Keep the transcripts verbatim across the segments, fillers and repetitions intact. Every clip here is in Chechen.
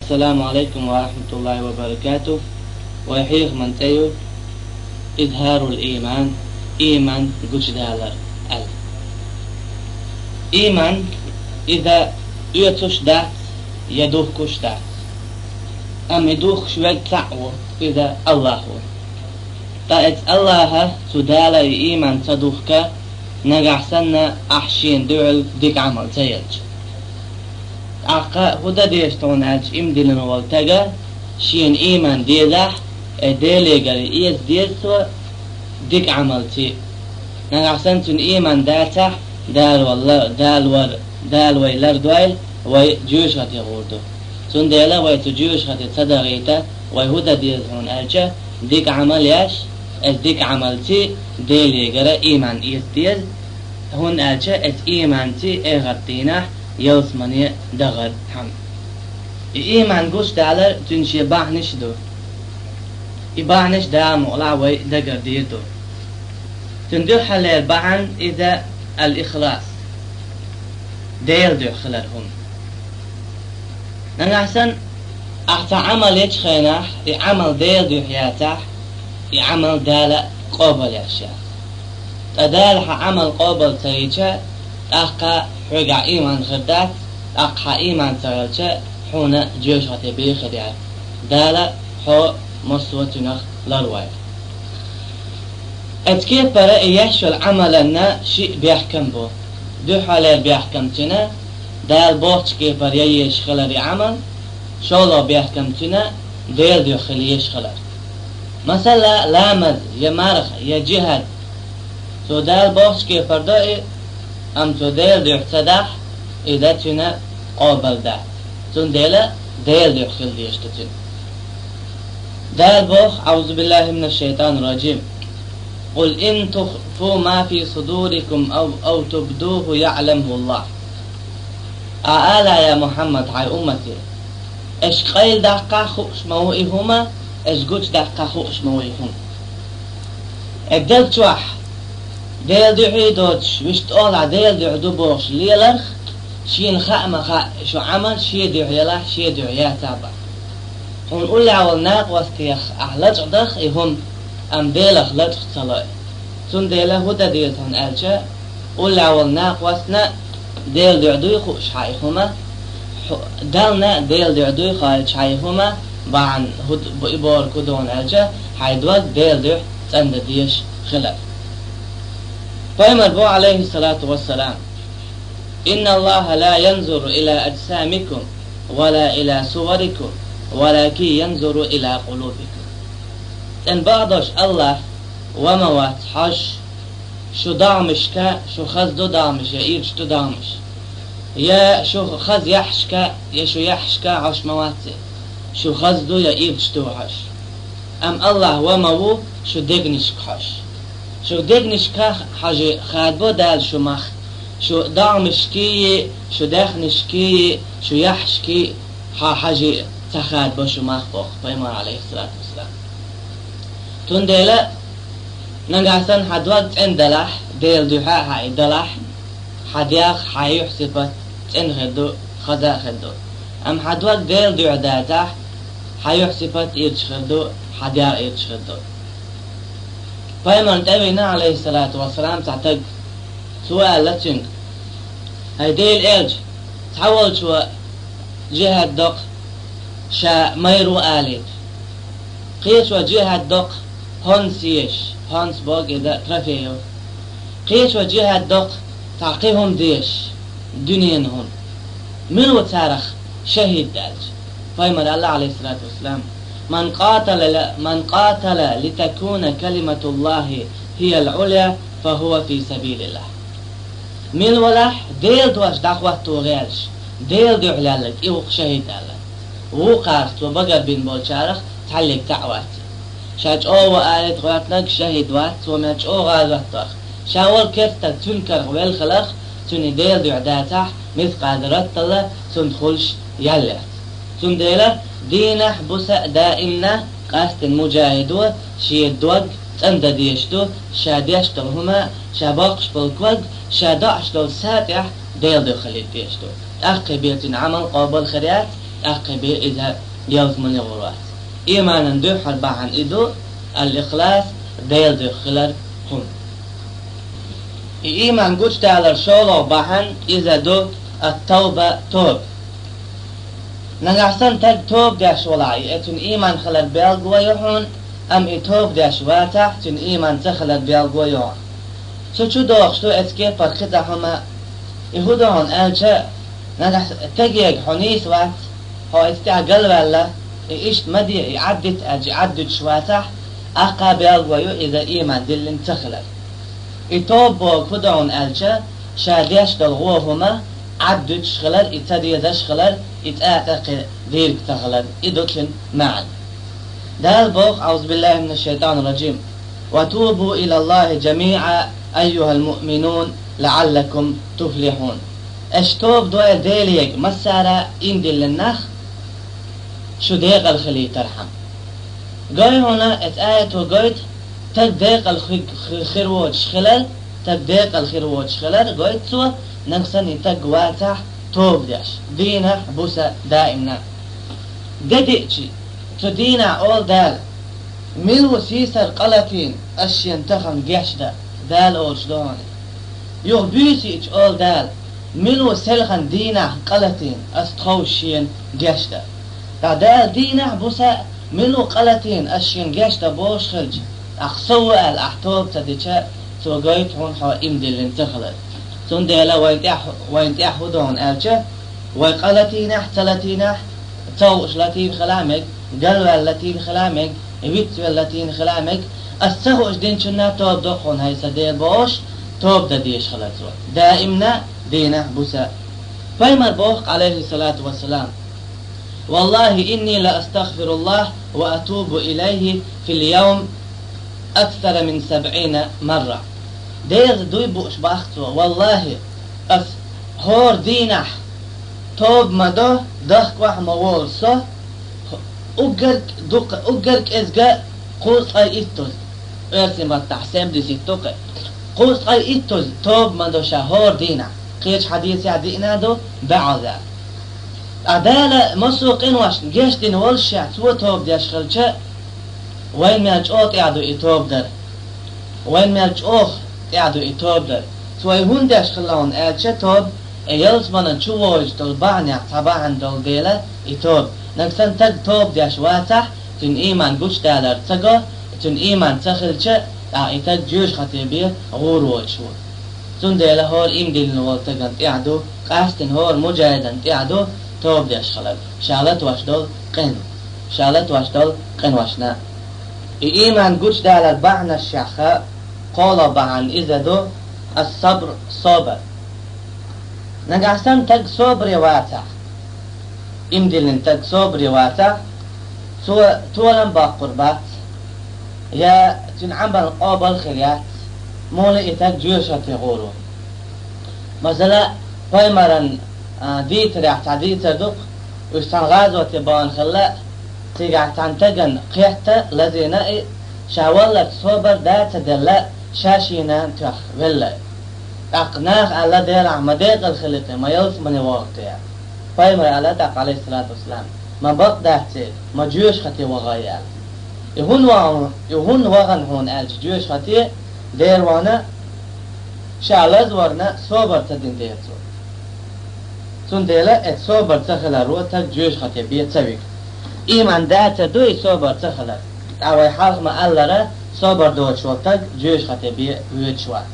السلام عليكم ورحمة الله وبركاته. Вай хьехаман цӀе ю إظهار الإيمان, иман гучадалар аьлла. Иман, иза оьцуш дац, я духкуш дац. Амма и духкуш верг цхьаъ ву, иза АллахӀ ву. Ткъа эцу АллахӀа, цу Дала и иман ца духка, нагахь санна ахь шена дуьхьал дика Ӏамал ца елча. ТӀаккха хӀун дан деза тхуна аьлча, иман диллина волу стага шена иман дезахь, э, Делегара эца деза цо дика Ӏамалций. Нагахь санна цуьнан иман дацахь, Дала валла, Дала вара, Дала вай лардойла, вай жоьжахате гӀур ду. Цундела вай цу жоьжахате ца дахийта, вай хӀун дан деза хьуна аьлча, дика Ӏамал еш, эцу дика Ӏамалций Делегара иман эца деза, хӀунда аьлча эцу иманций эхарт дийнахь ялсамане дахар хьан. И иман гучадалар цуьнан шен бахьанаш а ду. И бахьанаш Дала мукъалахь вай дагардийр ду. Цуьнан дуьххьарлера бахьана иза ал-ихлас, Делан дуьхьа хилар хӀума. Нагахь санна ахь цхьа Ӏамал ечу хенахь, и Ӏамал Делан дуьхьа яцахь, и Ӏамал Дала къобалъеш яц. Ткъа Дала хьан Ӏамал къобал ца йича, тӀаккха хьоьгахь иман хир дац, тӀаккха хьан иман ца хилча, хьуна жоьжахате бен хир яц. Дала хьо массо а цуьнах лардойла. Эцу кепара и еш йолу Ӏамалан шиъ бехкам бу. Дуьххьарлера бехкам цуьнан Дала бохучу кепара ян езаш хилар и Ӏамал, шолгӀа бехкам цуьнан Делан дуьхьа хила езаш хилар. Масала, ламаз, я марха, я жихӀад. Цо Дала бохучу кепара до и, амма цо Делан дуьхьа ца дахь, и дан цуьнан къобал дац. Цундела Делан дуьхьа хила дезаш ду цуьнан. Дала боху: أعوذ بالله من الشيطان الرجيم. قل إن تخفوا ما في صدوركم أو، أو تبدوه يعلمه الله. Ала, я Мухьаммад, хьайн уммате: аша къайладаккхахь хууш ма ву и хӀума, аша гучудаккхахь хууш ма ву и хӀума. Э, даг чохь Делан дуьхьа доцуш, вуьшта тӀехула Делан дуьхьа ду бохуш леларх, шена хаа ма хаьа, шу Ӏамал шен дуьхьа елахь, шен дуьхьа яцахь боху. Хьуна уллехь волу накъостех ахь лачкъадахь и хӀума, амма Делах лачкъа ца ло и. Цундела хӀун дан деза хьуна аьлча, уллехь волу накъостна Делан дуьхьа дуй хууш хьан и хӀума, хьо-, Дална Делан дуьхьа дуй хоуьйтуш хьан и хӀума, бахьана хӀу-, и бохург хӀун ду аьлча, хьайн дог Делан дуьхьа цӀандан дезаш хилар. Пайхамар боху, Ӏалайхиссалату вассалам: إن الله لا ينظر إلى أجسامكم ولا إلى صوركم ولكن ينظر إلى قلوبكم. ЦӀена бакъдолуш АллахӀ ван ма вац хьожуш шу догӀмашка, шу хаза ду догӀмаш, я ирча ду догӀмаш, я шу хаза яххьашка, я шу яххьашка хьожуш ма вац и, шу хаза ду я ирча ду хьожуш. Амма АллахӀ ван ма ву шу дегнашка хьожуш. Шу дегнашка хьожий хадабо Дала шу мах, шу догӀмашкий, шу даьхнашкий, шу яххьашкий хьо хьожий ца хадабо шу мах боху Пайхамар, Ӏалайхиссалату вассалам. Цундела нагахь санна хьан дог цӀена далахь, Делан дуьхьа хьан и далахь, хьан дегӀ, хьан юьхь-сипат цӀена хир ду, хаза а хир ду. Амма хьан дог Делан дуьхьа дацахь, хьан юьхь-сипат ирча хир ду, хьан дегӀ ирча хир ду. Пайхамарна тӀевина, Ӏалайхиссалату вассалам, цхьа стаг. Цо аьлла цуьнга: «ХӀай Делан элча, цхьаволчо жихӀад доккху, ша майра ву алийта. Кхечо жихӀад доккху, хӀонс езаш, хӀонс бохург иза трофей ю. Кхечо жихӀад доккху, цхьа кхин хӀума дезаш, дуьненан хӀума. Мила ву царах шахӀид?» аьлча, Пайхамара аьлла, Ӏалайхиссалату вассалам: «من قاتل ل-، من قاتل لتكون كلمة الله هي العليا فهو في سبيل الله». Мила валахь, Делан дош дӀахӀотто гӀерташ, Делан дуьхьа лелларг, и ву-кх шахӀид аьлла. Вукхарах, цо багарбина болчарах цхьаллиг цхьаъ вац. Ша чӀогӀа ву алийта гӀоьртинарг шахӀид вац, цо мел чӀогӀа гӀазот доккху. Ша волу керста стаг цуьнан карах велла хиларх, цуьнан Делан дуьхьа дацахь, мискъал зарратал а цунна хуьлуш ял яц. Цундела дийнахь, буса а, даимна къаьсттина муджахӀидо шен дог цӀандан дезаш ду, ша деш долу хӀума, ша боккхуш болу ког, ша доӀуш долу са тӀехь Делан дуьхьа хилийта дезаш ду. ТӀаккха бен цуьнан Ӏамал къобал хир яц, тӀаккха бе иза ялсмане гӀур вац. Ийманан дуьххьара бахьана и ду, ал-ихлас, Дела дуьхьа хилар хӀума. И ийман гучудалар шолгӀа бахьана иза ду ат-тавба, тоба. Нагахь санна таг тоба деш валахь, и цуьнан ийман хилар белгало ю хьуна, амма и тоба деш вацахь, цуьнан ийман ца хилар белгало ю хьуна. Цу чу дохуш ду эцу кепара кхин цхьа хӀума, и хӀун ду хьуна аьлча, нагахь тегега хьо нийса вац, хьо эцу тӀехь галваьлла, и иштта ма де, и Ӏаддита аьлча, и Ӏаддуьтуш вацахь, тӀаккха белгало ю иза ийман диллина ца хилар. И тоба боху хӀун ду хьуна аьлча, ша деш долу вон хӀума Ӏаддуьтуш хилар, и ца дезаш хилар, и цкъа а кхин дийриг ца хилар, и ду цуьнан маьӀна. Дала боху: «Аузу биллахи минаш шайтанир раджим. Ва тубу илаллахи джамиӀа, айюхал муъминун, лаӀаллакум туфлихьун». Аша тоба дойла Делега, массара а ийман диллина нах, шу декъала хилийтархьама. Гой хьуна, эцу аято гойту, таг декъала хи-, хи-, хир воцуш хилар, таг декъала хир воцуш хилар гойту цо, нагахь санна и таг вацахь тоба деш, дийнахь, буса, даимна. Де диъчи, цу дийнахь олу Дала: «Мила ву сийсара къа латийна, ас шена тахана гечдан», Дала олуш ду хьуна. Юха буьйсиъча олу Дала: «Мила ву селхана дийнахь къа латийна, ас тховса шена гечдан». Ткъа Дала дийнахь, буса, мила ву къа латийна, ас шена гечдан бохуш хилча, тӀаккха со ву аьлла ахь тоба ца дича, цо гойту хьуна хьо ийман диллина ца хилар. Цундела вайн тӀехь, вайн тӀехь хӀун ду хьуна аьлча, вай къа латийнехь, ца латийнехь, ца хууш латийна хила мега, галваьлла латийна хила мега, вицвелла латийна хила мега, ас ца хууш динчунна тоба до хьуна, хӀай сан Дела, бохуш, тоба дан дезаш хилар цо. Даимна, дийнахь, буса. Пайхамар боху, алейхиссалату вассалам: «Валлахи, инни ла астагфируллах ва атубу илайхи фил явм аксара мин сабъина марра». Деза дуй бууш боху цо: «Валлахи, ас хӀора дийнахь тоба ма до, дахкахь ма волу со, уггар дукха, уггар кӀезга кхузткъе иттуза». Оьрсийн маттахь семьдесят ду кхин. «Кхузткъе иттуза тоба ма до ша хӀора дийнахь». Кхечу хьадисехь диъна ду баьӀаза. Ткъа Дала массо а къиношна гечдина волуш ша, цо тоба деш хилча, вайн мел чӀогӀа тӀехь ду и тоба дар. Вайн мел чӀогӀа тӀехь ду и тоба дар. Цо и хӀунда деш хилла хьуна аьлча, тоба, и ялсманан чу вогӀуш долу бахьанех цхьа бахьана долу дела и тоба. Нагахь санна таг тоба деш вацахь, цуьнан ийман гучудалар ца го, цуьнан ийман ца хилча, тӀаккха и таг жоьжахате бен гӀур воцуш ву. Цундела хӀора ийман диллина волу стагана тӀехь ду, къаьстина хӀора мужахӀидана тӀехь ду тоба деш хилар, ша латош долу къин, ша латош долу къиношна. И ийман гучудалар бахьанашех кхоалгӀа бахьана иза ду ас-сабр, собар. Нагахь санна таг собаре вацахь, ийман диллина таг собаре вацахь, цо толам боккхур бац, я цуьнан Ӏамал къобал хир яц, муха и таг жоьжахате гӀур ву. Масала, пайхамаран, а, дийцарехь цхьа дийцар ду-кх, уьш цхьана гӀазоте бахана хилла, цигахь цхьана стагана кхетта лазийна и, ша валлалц собар да ца делла, ша шен нана тоьхна велла. ТӀаккха наха аьлла: «Делахь, ма декъала хилийта, ма ялсмане вогӀийта». Пайхамара аьлла тӀаккха, алейхиссалату вассалам: «Ма бакъ дац церан, ма жоьжахате вахийта», аьлла. И хӀунда вахана, и хӀунда вахана хьуна аьлча жоьжахате, дера вахана, ша лазорна собар ца дина дела цо. Цундела эцу собар ца хиларо таг жоьжахате бен ца вигна. Ийман дацар ду и собар ца хилар. Ткъа вай хьалха ма-аллара, собар доцуш волу таг жоьжахате бен воьдуш вац.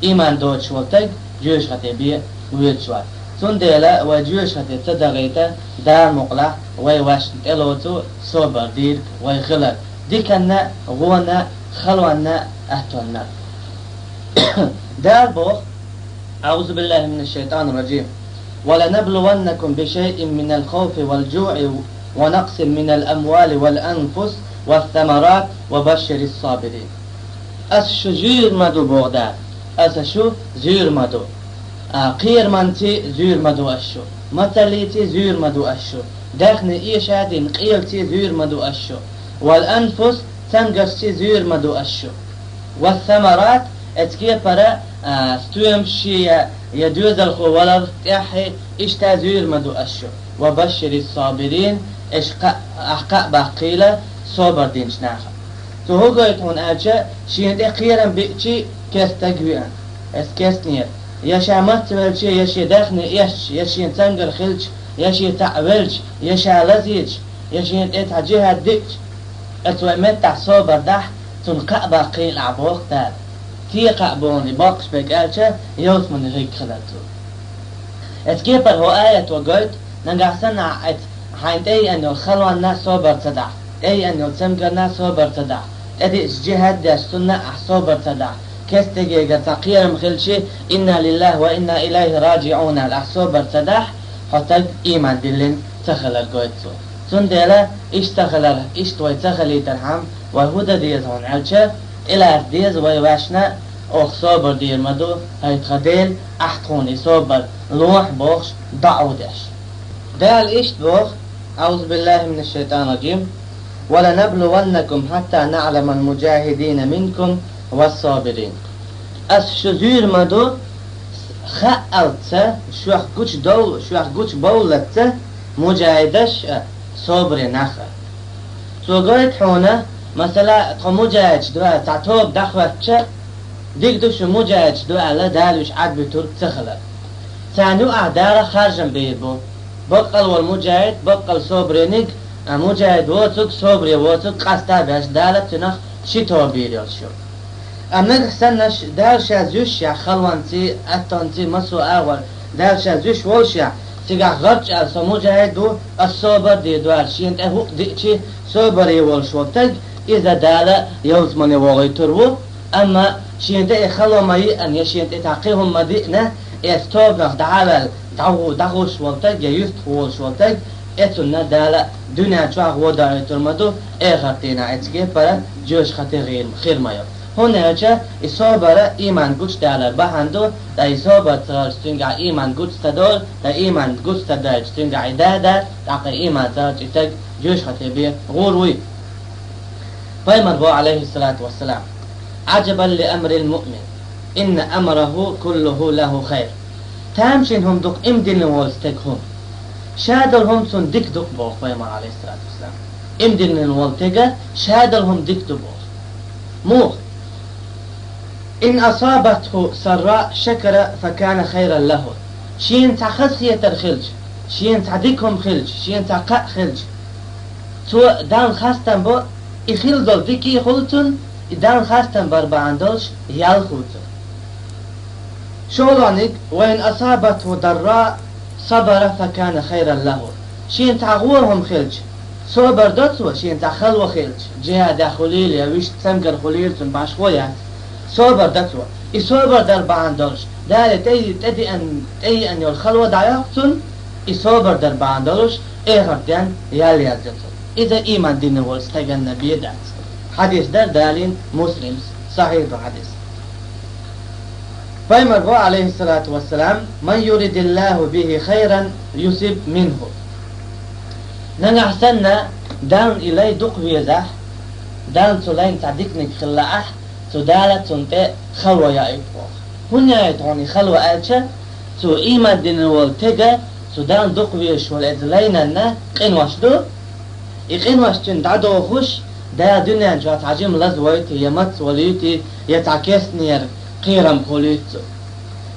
Ийман доцуш волу таг жоьжахате бен воьдуш вац. Цундела вай жоьжахате ца дахийта, Дала мукъалахь, вай вайшна тӀелоцу собар дийриг вай хилар. Диканна, гӀонна, халонна, аьттонна. Дала боху: «Аузу биллахи минаш шайтанир раджим. Ва ланабливаннакум би шайин минал хауфи вал джуи ва накъсин минал амвали вал анфус вас самарат ва башширис сабирин». Ас шу зуьйр ма ду, боху Дала. Ас шу зуьйр ма ду. А, кхераманций зуьйр ма ду ас шу. Мацаллийций зуьйр ма ду ас шу. Даьхни эшадина къелаций зуьйр ма ду ас шу. Вал анфус, цамгаршций зуьйр ма ду ас шу. Вас самарат, эцу кепара, а, стоьмаш шен я, я доьзалхо валар тӀехье, иштта зуьйр ма ду ас шу. «Ва башширис-сабирин», аш кхаъ-, ахь кхаъ баккхийла собар динчу нахах. Цо хӀун гойту хьуна аьлча, шена тӀе кхерам биъчи кестаг веана, эс кестнера, я ша мацвелча, я шен даьхни эшча, я шен цамгар хилча, я шен цхьаъ велча, я ша лазийча, я шена тӀе цхьа джихӀад диъча, оцу вай меттахь собар дахь, цунна кхаъ баккхийла ахь боху Дала. Те кхаъ боху и боккхуш берг аьлча, йовзамане хӀигг хилар цо. Эцу кепара хӀо аято гойту, нагахь санна ахь эцу хьайна тӀееана йолу халонна собар ца дахь, тӀееана йолу цамгарна собар ца дахь, тӀедиъча джихӀад деш цунна ахь собар ца дахь, кестегегара цхьа кхерам хилчи, «Инна лиллахи ва инна илайхи раджиӀун» аьлла ахь собар ца дахь, хьо стаг ийман диллина ца хилар гойту цо. Цундела иштта ца хилар, иштта вай ца хилийтархьама, вай хӀун дан деза хьуна аьлча, тӀелаца деза вай ваьшна, оха собар дийр ма ду, хӀай тхан Дела, ахь тхуна и собар лохьа бохуш, доӀа деш. Дала иштта боху: «Аузу биллахи минаш шайтанир раджим. Ва ланаблуваннакум хьатта наӀламал муджахидина минкум вас-сабирин». Ас шу зуьйр ма ду, хааллалц, шух гучудовл-, шух гучубовллалц муджахидаш а, собаре нах а. Цо гойту хьуна, масала, тхо муджахидаш ду аьлла цхьа тоба дӀахӀоьттича, дика ду шу муджахидаш ду аьлла, Дала уьш Ӏадбуьтург ца хилар. Царна юкъахь Дала харжам бийр бу. Баккъал волу муджахид, баккъал собарениг, а муджахид воцург, собаре воцург къаста а беш, Дала цуьнах ши тоба бийр йолуш ю. Амма нагахь санна ш-, Дала Ша зуьйш яхь халонций, аттонций, массо а агӀор, Дала Ша зуьйш волуш яхь, цигахь гӀарч аьлла со муджахид ву, ас собар дийр ду аьлла, шена тӀе хӀуъа диъчи, собаре волуш волу стаг, иза Дала йовзамане вогӀуьйтур ву, амма шена тӀе и хало ма йиъна, я шена тӀе цхьа кхин хӀума ма диъна, эцу тобанах дӀа а ваьлла, дӀагӀу-, дӀагӀуш волу стаг, я юьстах волуш волу стаг, эцунна Дала дуьнен чохь гӀо доуьйтур ма ду, эхарт дийнахь эцу кепара жоьжахати гӀийр-, хир ма ю. ХӀунда аьлча и собар а ийман гучудалар бахьана ду, ткъа и собар ца хилча цуьнгахь ийман гучу ца долу, ткъа ийман гучу ца доуьйтуш цуьнгахь и да а дац, тӀаккха и ийман ца хилча и стаг жоьжахати бен гӀур вуй. Пайхамар боху, алейхиссалату вассалам: «Аджабан ли амрил муъмин, инна амраху куллуху лаху хайр». Тамашийна хӀума ду-кх ийман диллина волу стеган хӀума. Ша долу хӀума цунна дика ду-кх боху Пайхамар, алейхиссалату вассалам. Ийман диллина волу стеган ша долу хӀума дика ду боху. Муха? «Ин асабатху сарра шакара факана хайран лаху». Шена цхьа хазахетар хилча, шена цхьа дика хӀума хилча, шена цхьа кхаъ хилча, цо Далла хастам бо, и хилла долу дика а хуьлу цунна, и Далла хастам бар бахьана долуш ял хуьлу цунна. ШолгӀаниг: «Ва ин асабатху дарра сабара факана хайран лаху». Шена цхьа гӀо хӀума хилча, собар до цо, шена цхьа хало хилча, джихӀадехь хуьлийла я вуьшта цамгар хуьлийла цунна, башхо яц. Собар до цо. И собар дар бахьана долуш, Дала тӀе-, тӀедеана, тӀееана йолу хало дӀайоккху цунна, и собар дар бахьана долуш, эхарт ден ял язйо цунна. Иза ийман дина волу стаганна бен дац. Хьадис дара Далин Муслимс, сахьихь ду хьадис. Пайхамар бо, алейхиссалату вассалам: «Ман юридиллаху бихи хайран юсиб минху». Нагахь санна, Дална и лай дукха везахь, Дална цу лайна цхьа диканиг хилла ахь, цу Дала цунна тӀе хало яуьйту боху. ХӀунда яуьйту хьуна и хало аьлча, цу ийман дина волу тега, цу Дална дукха везаш волу эцу лайнанна къинош ду, и къинош цуьнан дӀадохуш, Дала дуьнен чохь цхьа жима лазавойти, я мац валийти, я цхьа кестнера кхерам хуьлуьйту цу.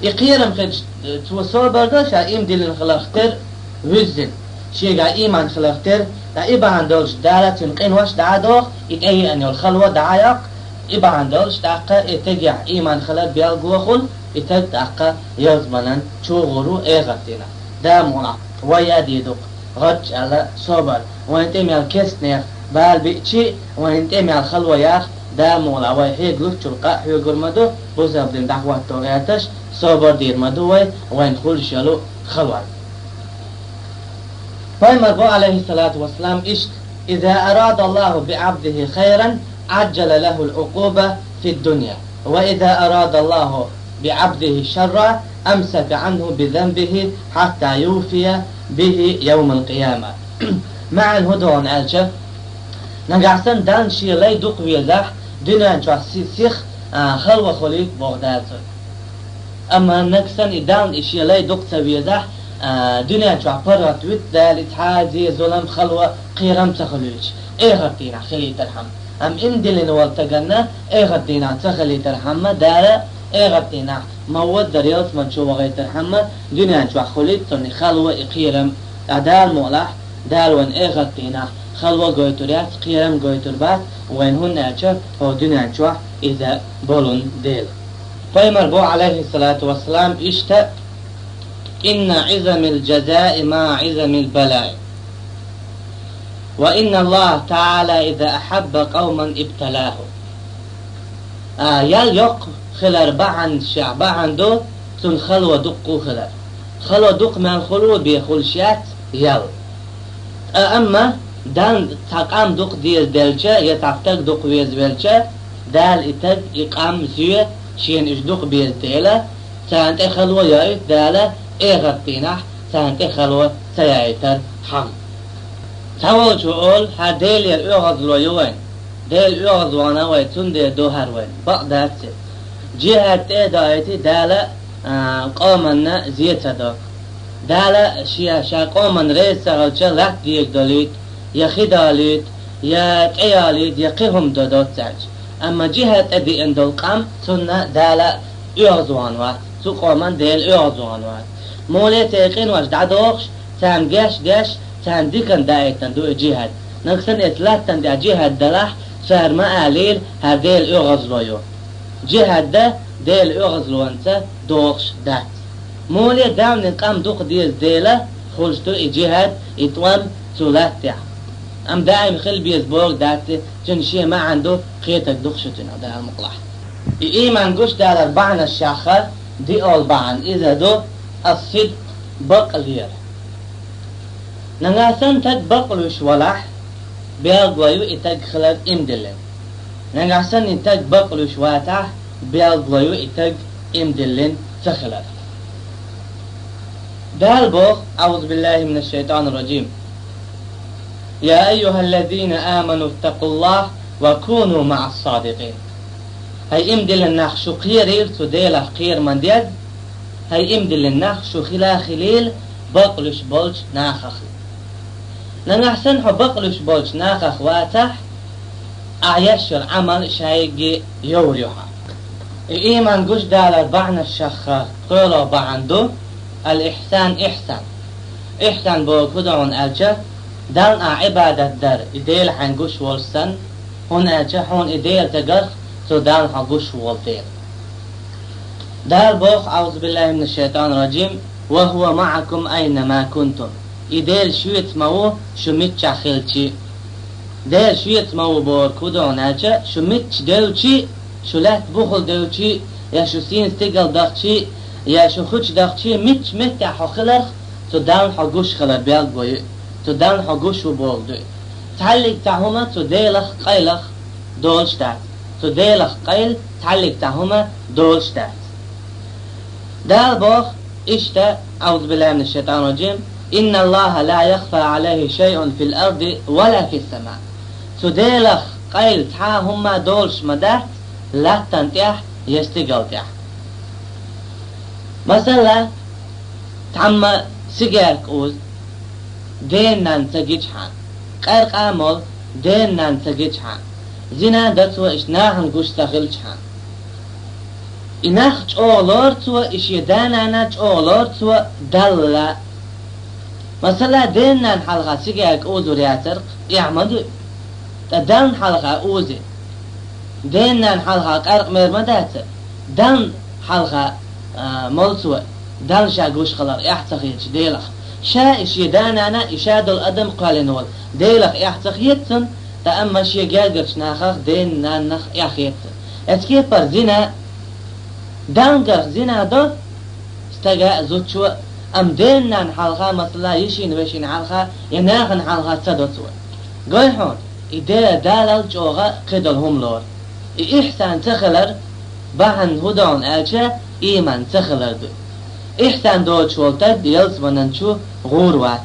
И кхерам хилча, цо собар до ша ийман диллина хиларх тера вуьззина, шегахь ийман хиларх тера, ткъа и бахьана долуш Дала цуьнан къинош дӀа а доху, и тӀееана йолу хало дӀа а йоккху, и бахьана долуш тӀаккха и тегехь ийман хилар белгало хуьлу, и таг тӀаккха йовзаманан чу гӀур ву эхарт дийнахь. Дала мукъалахь вай а дийр ду-кх гӀарч аьлла собар. Вайн тӀе мел кестнех бала биъчи, вайн тӀе мел хало яхь, Дала мукъалахь вай хьега луччул къа а хьоьгур ма ду, бусалба дин дӀахӀотто гӀерташ, собар дийр ма ду вай, вайн хуьлуш йолу халой. Пайхамар бо, алейхиссалату вассалам, иштта: «Иза арадаллаху биӀабдихи хайран, аджжала лахул укъуба фид-дунья, ва иза арадаллаху биӀабдихи шарра, амсака анху бизанбихи хьатта юфия бихи явмал къияма». МаьӀна хӀун ду хьуна аьлча, нагахь санна Дална шен лай дукха везахь, дуьнен чохь си-, сих, а, хало хуьлуьйту боху Дала цунна. Амма нагахь санна и Далла и шен лай дукха ца везахь, а, дуьнен чохь паргӀат вуьту Дала и цхьа а зе, зулам, хало, кхерам ца хуьлуьйтуш, эхарт дийнахь хилийтархьама. Амма иман диллина волу стаганна эхарт дийнахь ца хилийтархьама, Дала эхарт дийнахь ма-ваддар ялсамани чу вахийтархьама, дуьнен чохь хуьлуьйту цунна и хало, и кхерам. Ткъа Дала мукъалахь, Дала вайна эхарт дийнахь хало гойтур яц, кхерам гойтур бац вайна, хӀунда аьлча хӀокху дуьнен чохь иза болун дела. Пайхамар боху, Ӏалайхиссалату вассалам, иштта: «Инна Ӏизамил жазаи ма Ӏизамил балаи. Ва инна Аллаха таӀала иза ахьабба къавман ибталахум». А, ял йоккха хилар бахьана, шех бахьана ду, цунна хало дукха хилар. Хало дукха мел хуьлу бен хуьлуш яц ял. Ткъа амма Далла цхьа къам дукха деза делча, я цхьа стаг дукха веза велча, Дала и стаг, и къам зоь, шена уьш дукха беза дела, царна тӀе хало йоуьйту Дала, эхарт дийнахь царна тӀе хало ца яийтархьама. Цхьаволчо олу: «Хьан Делера оьгӀазло ю вайн? Делан оьгӀазвахана вай, цундела ду хӀара вайн». Бакъ дац иза. Жихьад тӀе а доуьйтий, Дала, а, къоманна зе ца до. Дала шен, ша къоманна реза ца хилча, латта дега долуьйту, я хи долуьйту, я тӀе йолуьйту, я кхин хӀума до доццаьрча. Амма жихьад тӀе деана долу къам, цунна Дала оьгӀазвахана вац, цу къоман Дела оьгӀазвахана вац. Муьлхха а церан къинош дӀадохуш, царна гечдеш, царна диканна даийтина ду и жихьад. Нагахь санна оцу латтана тӀехь жихьад далахь, цара ма алийла: «ХӀара Делан оьгӀазло ю». Жихьад Делан оьгӀазлонца дохуш дац. Муьлхха а даьмнийн къам дукха деза дела, хуьлуш ду и жихьад, и тӀом цу латта тӀехь. Амма даим хила беза бохург дац, цуьнан шен маьӀна ду, кхетарг ду-кх шу цуьнан, Дала мукъалахь. И ийман гучудалар бахьанашех диъолу бахьана иза ду: ас-сидкъ, бакълера. Нагахь санна стаг бакълуьйш валахь, белгало ю и стаг хилар ийман диллина. Нагахь санна и стаг бакълуьйш вацахь, белгало ю и стаг ийман диллина ца хилар. Дала боху: «Аузу биллахи минаш шайтанир раджим. Я айюхаллазина аману ттакъуллаха ва куну маас садикъин». ХӀай ийман диллина нах, шу кхерийла цу Делах кхераман деза. ХӀай ийман диллина нах, шу хила хилийла бакълуьйш болчу нахах. Нагахь санна хьо бакълуьйш болчу нахах вацахь, ахь еш йолу Ӏамал шайгге йовр ю хьан. И ийман гучудалар бахьанашех пхоьалгӀа бахьана ду: ал-ихсан, ихсан. Ихсан бохург хӀун ду хьуна аьлча, Далла ахь Ӏибадат дар, и Дела хьайн гуш волуш санна, хӀунда аьлча хьуна и Дела ца гарх, цу Далла хьо гуш волу дела. Дала боху: «Аузу биллахи минаш шайтанир раджим. Ва хӀува маӀакум айна ма кунтум». И Дела шуьца ма ву, шу миччахь хилчи. Дела шуьца ма ву бохург хӀун ду хьуна аьлча, шу мичча девлчи, шу лаьтта бухал девлчи, я шу сийна стигала дахчи, я шу хуча дахчи, мичча меттехь хьо хиларх, цу Далла хьо гуш хилар белгало ю, цу Далла хьо гуш ву бохург ду. Цхьаллиг цхьа хӀума цу Делах къайлах долуш дац. Цу Делах къайла цхьаллиг цхьа хӀума долуш дац. Дала боху иштта: «Аузу биллахи минаш шайтанир раджим. Инна Аллаха ла яхфа алайхи шайъун фил арди ва ла фис сама». Цу Делах къайла цхьа а хӀума долуш ма дац латтана тӀехь я стигала тӀехь. Масала, тхьамма сигарка узу, ден-нанна ца гичхьана, къаьркъа а молу, ден-нанна ца гичхьана, зина до цо, иштта нахана гуш ца хилчхьана. И нах чӀогӀа лору цо, и шен да-нана чӀогӀа лору цо Далла. Масала, ден-нанна хьалха сигарка узур яцара, эхь ма ду. Ткъа Далла хьалха узи. Ден-нанна хьалха къаьркъа мер ма дац, Далла хьалха, а, молу цо, Далла ша гуш хилар эхь ца хеташ Делах. Ша и шен да-нана, и ша долу адам кхоьллина волу Делах эхь ца хета цунна, ткъа амма шен гергарчу нахах, ден-наннах эхь хета цунна. Эцу кепара зина, Далла гарх зина до стага а, зудчо а, амма ден-нанна хьалха, масала, йишина-вешина хьалха я нахана хьалха ца до цо. Гой хьуна, и де-, Далал чӀогӀа кхидолу хӀума лору. И ихсан ца хилар бахьана хӀун ду хьуна аьлча, ийман ца хилар ду. Ихсан доцуш волу стаг ялсаманан чу гӀур вац.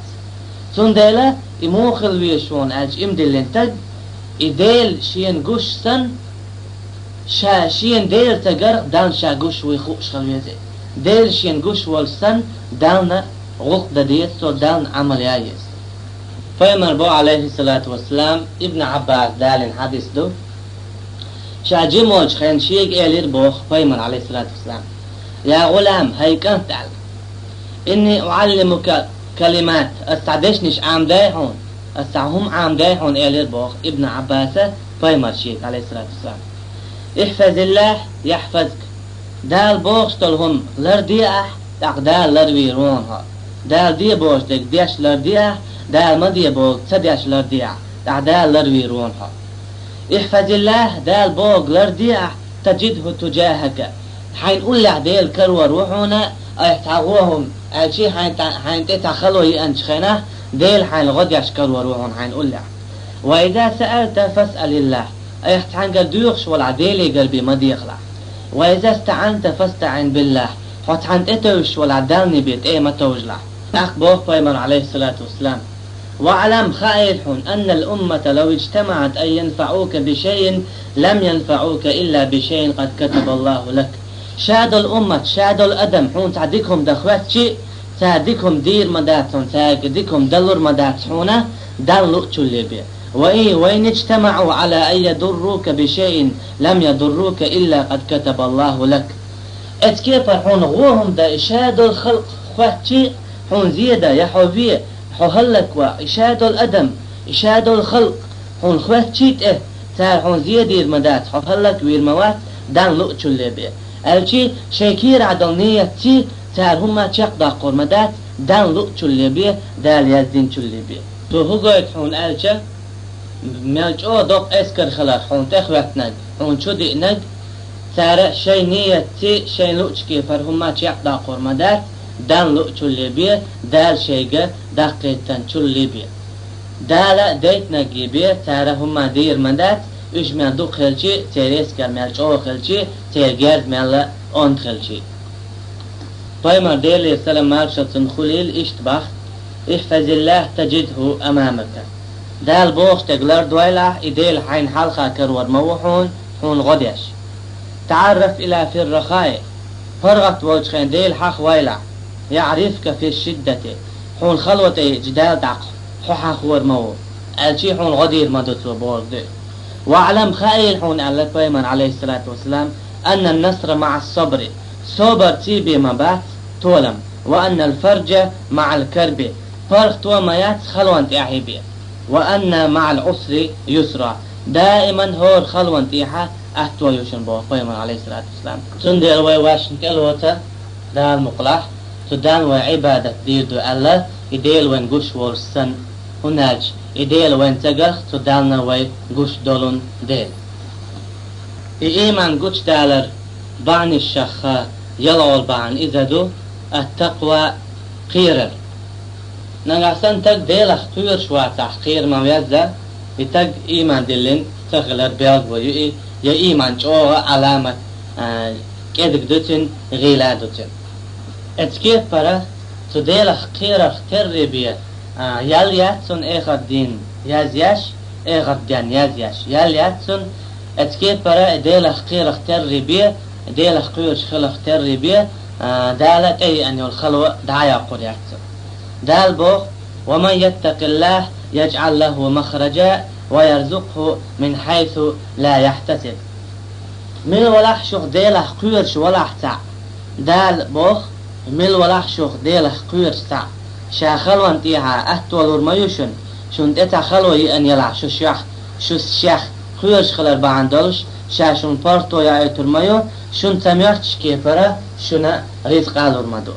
Цундела и муха хила веза хьуна аьлча, ийман диллина стаг, и Дела шена гуш санна, ша шена Дела ца гарх, Далла ша гуш вуй хууш хила веза. Дела шена гуш волуш санна, Дална гӀуллакх дан деза, цо Дална Ӏамал ян еза. Пайхамар боху, Ӏалайхиссалату вассалам, Ибн Ӏаббаса далийна хьадис ду. Ша жима волчу хенахь шега элира боху Пайхамар, Ӏалайхиссалату вассалам: «Я гӀулам, хӀай кӀант», аьлла. «Инни уӀаллимука калимат, ас цхьа дешнаш Ӏамадай хьуна, ас цхьа хӀума Ӏамадай хьуна», элира боху Ибн Ӏаббаса Пайхамар шега, Ӏалайхиссалату вассалам. «Ихьфазиллах, яхьфазка». Дала бохуш долу хӀума ларде ахь, тӀаккха Дала ларвийр ву хьуна хьо. Дала де бохуш дерг деш ларде ахь, Дала ма де боху ца деш ларде ахь, тӀаккха Дала ларвийр ву хьуна хьо. «Ихьфазиллах», Дала бохург ларде ахь, «таджидху туджахака». Хьайна уллехь Дела карор ву хьуна, айхьа цхьа гӀо хӀума, аьлчи хьайн тӀа-, хьайна тӀе цхьа хало еанчу хенахь, Дела хьайна гӀо деш карор ву хьуна хьайна уллехь. «Ва иза саалта, фасъалиллах». Айхьа цхьаьнгара доьхуш волахь, Делегара бен ма дехалахь. «Ва иза стаӀанта, фастаӀин биллах». Хьо цхьанна тӀе тевжаш волахь, Далла бен тӀе ма товжалахь. ТӀаккха боху Пайхамар, Ӏалайхиссалату вассалам: «ВаӀлам, хаийла хьуна, аннал уммата лав иджтамаӀат ан янфаӀука бишайин, лам янфаӀука илла бишайин къад катабаллаху лак». Ша долу уммат, ша долу адам хьуна цхьа дика хӀума дан хоьттичи, цара дика хӀума дийр ма дац хьуна, цаьрга дика хӀума далур ма дац хьуна, Далла луъучул бен. «Ва и, ва ин иджтамаӀу Ӏала ан ядуррука бишайин, лам ядуррука илла къад катабаллаху лак». Эцу кепара хьуна гӀо хӀума дан и ша долу халкъ хоьттичи, хьуна зе дан, я хьо ве, хьо хӀаллакван, и ша долу адам, и ша долу халкъ хьуна хоьттичи тӀе, цара хьуна зе дийр ма дац, хьо хӀаллаквийр ма вац, Далла луъучул бен. Аьлчи, шайн кийрахь долу нийятций цара хӀумма чекхдоккхур ма дац, Далла луъучул бен, Дала яздинчул бен. Цо хӀун гойту хьуна аьлча, мел чӀогӀа доккха эскар хиларх хьуна тӀехӀоьттинарг, хьуна чу диънарг, цара шайн нийятций, шайн луъучу кепара хӀумма чекхдоккхур ма дац, Далла луъучул бен, Дала шайга даккхийтинчул бен. Дала дейтинарг бен цара хӀумма дийр ма дац, уьш мел дукха хилчи, церан эскар мел чӀогӀа хилчи, церан герз мел онда хилчи. Пайхамар, Делера салам-маршалла цунна хуьлийла, иштта боху: «Ихьфазиллах таджидху амамака». Дала бохуш дерг лардойла ахь, и Дела хьайна хьалха карор ма ву хьуна, хьуна гӀо деш. «ТаӀарраф ила фир-рахаи». ПаргӀат волчу хенахь Дела хьахавойла ахь. «ЯӀрифка фиш-шиддати». Хьуна хало тӀе йиъча Дала тӀаккха хьо хьахор ма ву, аьлчи хьуна гӀо дийр ма ду цо бохург ду. «ВаӀлам», хаийла хьуна, аьлла Пайхамар, Ӏалайхиссалату вассалам, «аннан-насра маӀас-сабри». Собарций бен ма бац толам. «Ва аннал-фаржа маӀал-карби». ПаргӀато ма яц халонна тӀехь бен. «Ва анна маӀал-Ӏусри юсра». Даиман хӀора халонна тӀехь атто ю шуна боху Пайхамар, Ӏалайхиссалату вассалам. Цундела вай вайшна тӀелоцу Дала мукъалахь, цу Далла вай Ӏибадат дийр ду аьлла, и Дела вайна гуш волуш санна, хӀунда аьлча и Дела вайна ца гахь, цу Далла вай гуш долун дела. И ийман гучудалар бахьанашха ялхалгӀа бахьана иза ду ат-такъва, кхерар. Нагахь санна стаг Делах кхоьруш вацахь, кхера ма везза, и стаг ийман диллина ца хилар белгало ю и, я ийман чӀогӀа Ӏаламат, а, кӀедаг ду цуьнан, гӀийла ду цуьнан. Эцу кепара цу Делах кхерарх терра бен, а, ял яц цунна эхарт дийнан язъеш, эхарт денна язъеш. Ял яц цунна, эцу кепара и Делах кхерарх терра бен, Делах кхоьруш хиларх терра бен, а, Дала тӀееана йолу хало дӀа а йоккхур яц цунна. Дала боху: «Ва ман яттакъиллах яжӀал лаху махража ва ярзукъху мин хьайсу ла яхьтасиб». Мила валахь шух Делах кхоьруш валахь цхьаъ, Дала боху, мила валахь шух Делах кхоьруш цхьаъ, ша халонна тӀехьа атто лур ма ю шуна, шуна тӀе цхьа хало еана ялахь шу шех, шу шех кхоьруш хилар бахьана долуш, ша шуна паргӀато яийтур ма ю, шуна ца моьттучу кепара шуна рицкъа а лур ма ду.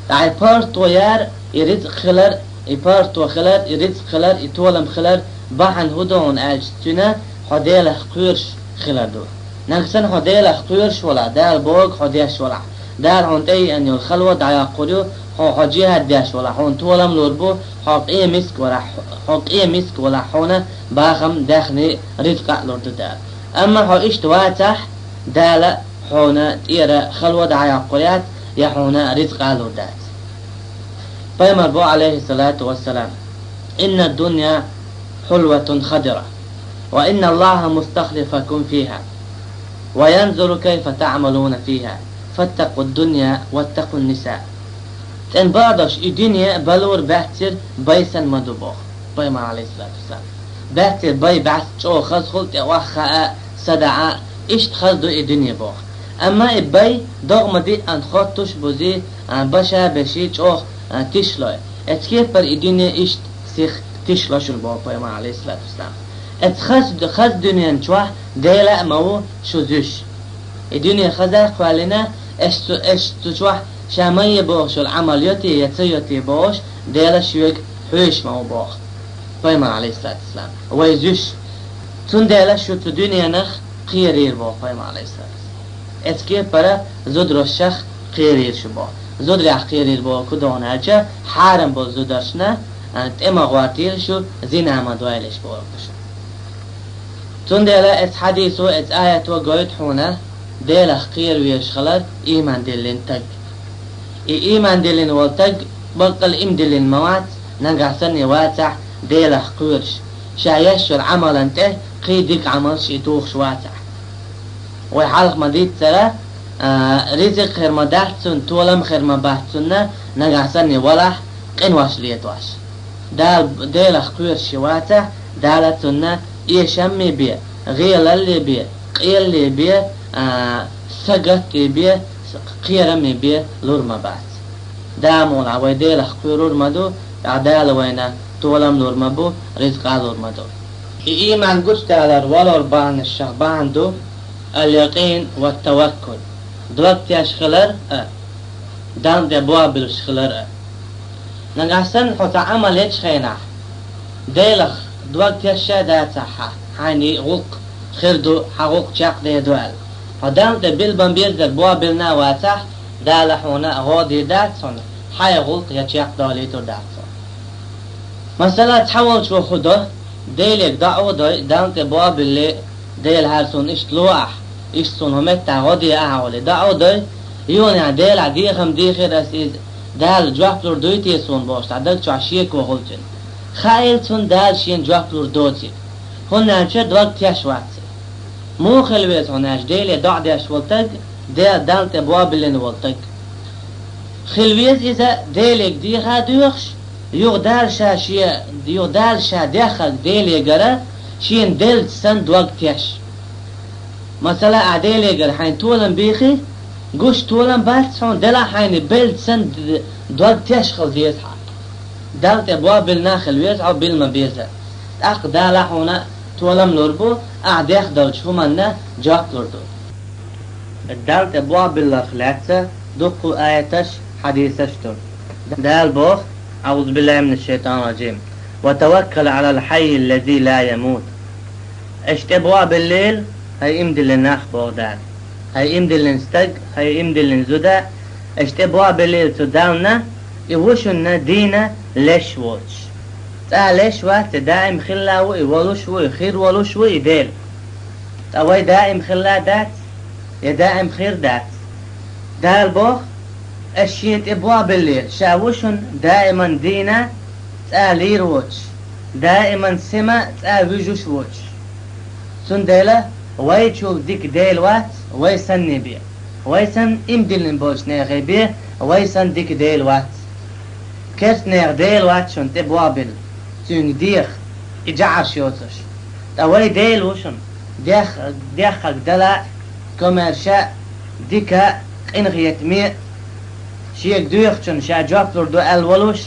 Ткъа и паргӀато яр, и рицкъ хилар, и паргӀато хилар, и рицкъ хилар, и толам хилар бахьана хӀун ду хьуна аьлча, цуьнан хьо Делах кхоьруш хилар ду. Нагахь санна хьо Делах кхоьруш валахь, Дала бохург хьо деш валахь, Дала хьуна тӀееана йолу хало дӀайоккхур ю, хьо, хьо жихӀад деш валахь, хьуна толам лур бу, хьо къен миска валахь, хьо къен миска валахь, хьуна бахам, даьхни, рицкъа а лур ду Дала. Амма хьо иштта вацахь, Дала хьуна тӀера хало дӀайоккхур яц, я хьуна рицкъа а лур дац. Пайхамар боху, Ӏалайхиссалату вассалам: «Иннад-дунья хьулватун хадира, ва инналлаха мустахлифакум фиха, ва янзуру кайфа таӀмалуна фиха, فاتقوا الدنيا واتقوا النساء. ЦӀена бакъдолуш и дуьне балур баьццара бай санна ма ду боху пайхамар, алейхиссалату вассалам. Баьццара бай бац чӀогӀа хазахула, тӀе охьахаа, садаӀа, иштта хаза ду и дуьне боху. Амма и бай догӀма диъана хоттуш бузий, а, баша беший чӀогӀа, а, тишлой. Эцу кепара и дуьне иштта сиха тишло шуна боху пайхамар, алейхиссалату вассалам. Эцу хаза, хаза дуьнен чохь Дела а ма ву шу зуьш. И дуьне хаза а кхоьллина, аш цу, аш цу чохь ша ма е бохуш йолу Ӏамал йо те я ца йо те бохуш, Дела шуьга хьоьжуш ма ву боху пайхамар, алейхиссалату вассалам. Вай зуьш. Цундела шу цу дуьненах кхерийра боху пайхамар, алейхиссалату вассалам. Эцу кепара зударшах кхерийра шу боху. Зударех кхерийра боху кху догӀна аьлча, хьарам болу зударшна, а, тӀе ма гӀортийла шу, зина ма дойлаш боху шу. Цундела эцу хьадисо, эцу аято гойту хьуна, Делах кхера везаш хилар ийман диллина таг. И ийман диллина волу таг баккъал им диллина ма вац, нагахь санна вацахь Делах кхоьруш, ша еш йолу Ӏамалан тӀе кхин дика Ӏамалш и тухуш вацахь. Вай хьалха ма-дийццара, а, ризкъ хир ма дац цунна, толам хир ма бац цунна, нагахь санна валахь къинош летош. Дала, Делах кхоьруш и вацахь, Дала цунна эшамме бе, гӀелалле бе, къелле бе, а, сагатте бе, кхерамме бе лур ма бац. Дала муха вай Делах кхоьрур ма ду, тӀаккха Дала вайна толам лур ма бу, ризкъа лур ма ду. И ийман гучудалар валор бахьанашах бахьана ду, ал-якъин ва таваккул. Дог теш хилар а, Далла тӀе бобуьллуш хилар а. Нагахь санна хьо цхьа Ӏамал ечу хенахь, Делах дог теш а дацахь хьан, хьайна и гӀуллакх хир ду, хьан гӀуллакх чекхдер ду аьлла, хьо Далла тӀе билбан безар бобуьллина а вацахь, Дала хьуна гӀо дийр дац хьуна, хьан и гӀуллакх я чекхдолуьйтур дац хьуна. Масала, цхьаволчо хӀун до, Делега доӀа а дой, Далла тӀе бобуьллий, Дела, хӀара суна иштта ло ахь, иштта суна хӀун меттахь гӀо де ахь олий, доӀа а дой, юха Делахь дехам дийхира ас иза, Дала жоп лур дуй те суна бохуш, цхьа даг чохь шеко хуьлу цуьнан. Хаийла цунна Дала шена жоп лур доций, хӀунда аьлча дог теш вац. Муха хила веза хьуна аьлча, Деле доӀа деш волу таг, Де-, Далла тӀе бобиллина волу таг. Хила веза иза Делега деха а доьхуш, юха Дала ша шен, юха Дала ша деххарг Делегара шена деллачу санна дог теш. Масала, ахь Делегара хьайна толам бийхи, гуш толам бац хьуна, делахь хьайна беллачу санна д-, дог теш хила деза хьан. Далла тӀе бобиллина хила веза хьо, билла ма беза. ТӀаккха Дала хьуна толам лур бу, ахь дехдолчу хӀуманна жоп лур ду. Далла тӀе бобилларх лаьцна дуккха аяташ, хьадисаш ду. Дала боху: «Аъузу биллахи минаш шайтанир раджим. Ва таваккал алал хьаййил лази ла ямут». Аша тӀе бобиллийла, хӀай ийман диллина нах, боху Дала. ХӀай ийман диллина стаг, хӀай ийман диллина зуда, аша тӀе бобиллийла цу Дална, и ву шуна дийна леш воцуш. Цкъа леш вац и, даим хилла ву и, волуш ву и, хир волуш ву и Дела. Ткъа вай даим хилла дац, я даим хир дац. Дала боху: «Аша шена тӀе бобиллийла, ша ву шуна даиман дийна цкъа лийр воцуш, даиман сема цкъа вуьжуш воцуш». Цундела вайчул дика Дела вац вай санна бен. Вай санна ийман диллина болчу нехан бен вай санна дика Дела вац. Керста нехан Дела вац шуна тӀе бобилла, цуьнга деха, и жӀарш йоцуш. Ткъа вай Дела ву шуна, дех-, деххарг дала а, комаьрша а, дика а, къинхетаме а, шега доьхучунна ша жоп лур ду аьлла волуш,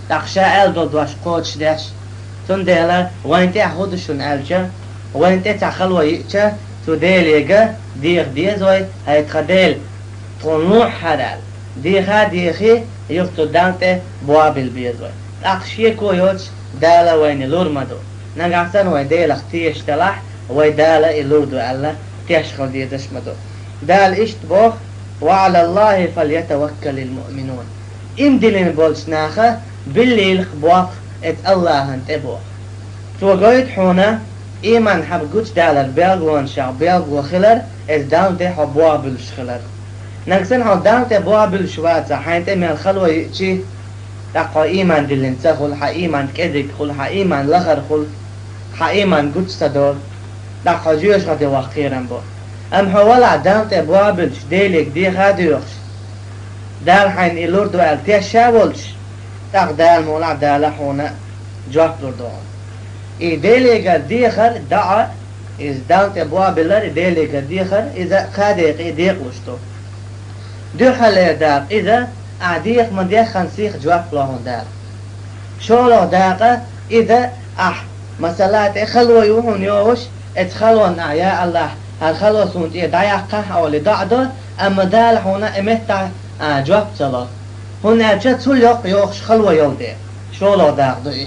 тӀаккха ша аьлла долу дош кхочушдеш. Цундела вайн тӀехь хӀун ду шуна аьлча, вайн тӀе цхьа хало йиъча, цу Делега деха деза вай: «ХӀай тхан Дела, тхуна лохьа хӀара», – аьлла. Деха а дехий, юха цу Далла тӀе бобилла беза вай. ТӀаккха шеко йоцуш Дала вайна лур ма ду. Нагахь санна вай Делах тешаш делахь, вай Дала и лур ду аьлла, теш хила дезаш ма ду. Дала иштта боху: «Ва Ӏалаллахи фальятаваккалил муъминун». Ийман диллина болчу наха биллийлах боху эцу Аллахьан тӀе боху. Цо гойту хьуна, ийман хьан гучудалар белгалонашах белгало хилар, эцу Далла тӀе хьо бобуьллуш хилар. Нагахь санна хьо Далла тӀе бобуьллуш вацахь, хьайн тӀе мел хало йиъчий, тӀаккха хьо ийман диллина ца хуьлу, хьан ийман кӀезиг хуьлу, хьан ийман лахара хуьлу, хьан ийман гучу ца долу, тӀаккха хьо жоьжахате ваккха кхерам бу. Амма хьо валахь Далла тӀе бобилча, Делега деха а доьхуш, Дала хьайна и лур ду аьлла тешаш а волча, тӀаккха Дала мукъалахь, Дала хьуна жоп лур ду хьуна. И Делегара дехар, доӀа, иза Далла тӀе бобилар, и Делегара дехар, иза кхаа декъе декъалуш ду. Дуьххьарлера дакъа иза, ахь деха ма-деххана сиха жоп лу хьуна Дала. ШолгӀа дакъа иза, ахь, масала, тӀе хало ю хьуна йогӀуш, оцу халонна ахь: «Я АллахӀ, хӀара хало суна тӀера дӀаяккхахь», олий доӀа до, амма Дала хьуна и меттехь а жоп ца ло. ХӀунда аьлча цул йоккха йогӀуш хало йолу дела. ШолгӀа дакъа ду и.